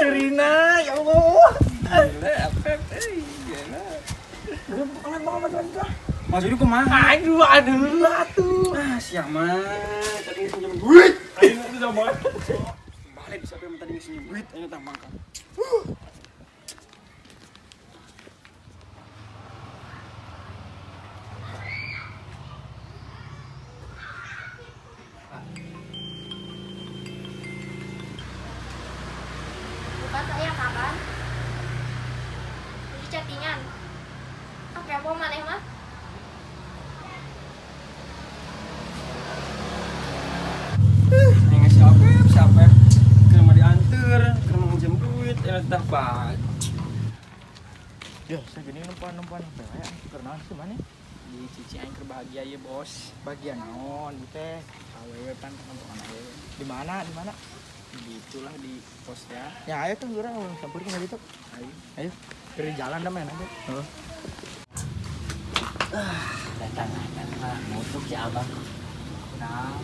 Serina, ya Allah. Gila, apa euy, gila. Udah, Mas Yudi kumaha? Aduh, aduh, atuh. Ah, siapa mah? Tadi pinjam duit. Ayo itu sama. Balik siapa yang tadi ngasih duit, ayo tang mangka. Bukan saya kapan? Jadi chattingan. Ah, kepo maneh mah. Yang ngasih apa? Siapa? Keur mau diantar, keur mau minjem duit, enak tah bae. Ya, saya gini nempuan-nempuan apa ya? Karena sih mana? Di cici aing keur bahagia ye, Bos. Bagian naon ieu teh? Awewe pan nempuan awewe. Di mana? Di mana? Di itulah di pos ya. Ya ayo tuh urang sampeurkeun ka ditu. Ayo. Ayo. Dari jalan dah main aja. Heeh. Datang datang lah ngutuk si abang. Nah,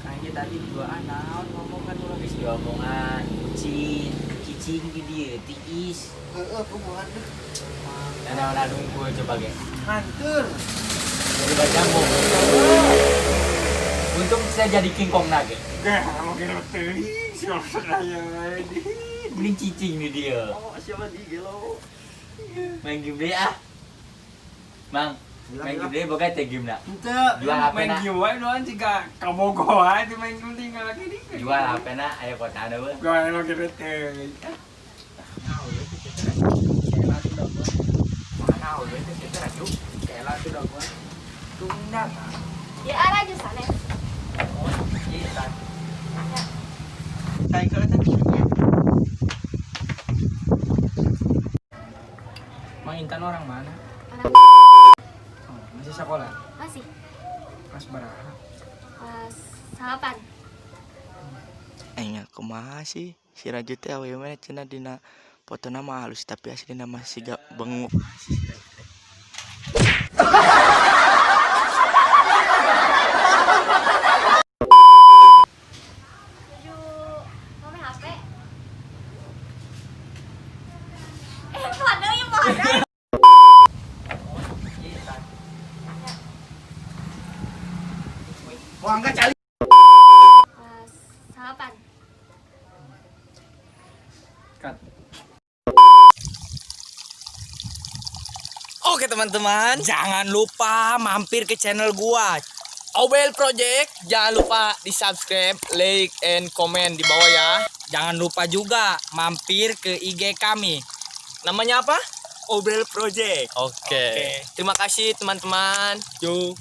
kayaknya tadi duaan naon ngomong kan urang Geus diomongan, kucing, cicing di dieu tiis. Heeh, kumaha deh. Nah, nunggu coba ge. Hantur. Jadi bacamu. Untung saya jadi King Kong nage. Gak, mau kira teuing siapa saya di. Mending cicing di dia. Oh, siapa di gelo. Main game deh ah. Mang, main game deh boga teh game na. Ente Jual HP main na. game wae doang jika kabogo wae di main game tinggal lagi di. Jual HP na aya kota anu we. Gua emang kira teuing. Mana we teh teh raju? Kela tuh dah gua. Tunda. Ya arah jurusan ya. Oh, iya. Ya. Saya ke teh. Mang Intan orang mana? Anak Oh, masih sekolah? masih Kelas berapa? kelas 8. Aing kumaha sih si Raju teh awewe mah cenah dina fotona mah halus tapi aslina mah siga benguk. Tujuh mau main HP. Eh, pada ya pada. Ya. Wah, enggak cali. Kelas 8. Cut. Oke teman-teman, jangan lupa mampir ke channel gua Obel Project. Jangan lupa di subscribe, like, and comment di bawah ya. Jangan lupa juga mampir ke IG kami. Namanya apa? Obel Project. Oke. Terima kasih teman-teman. Yo.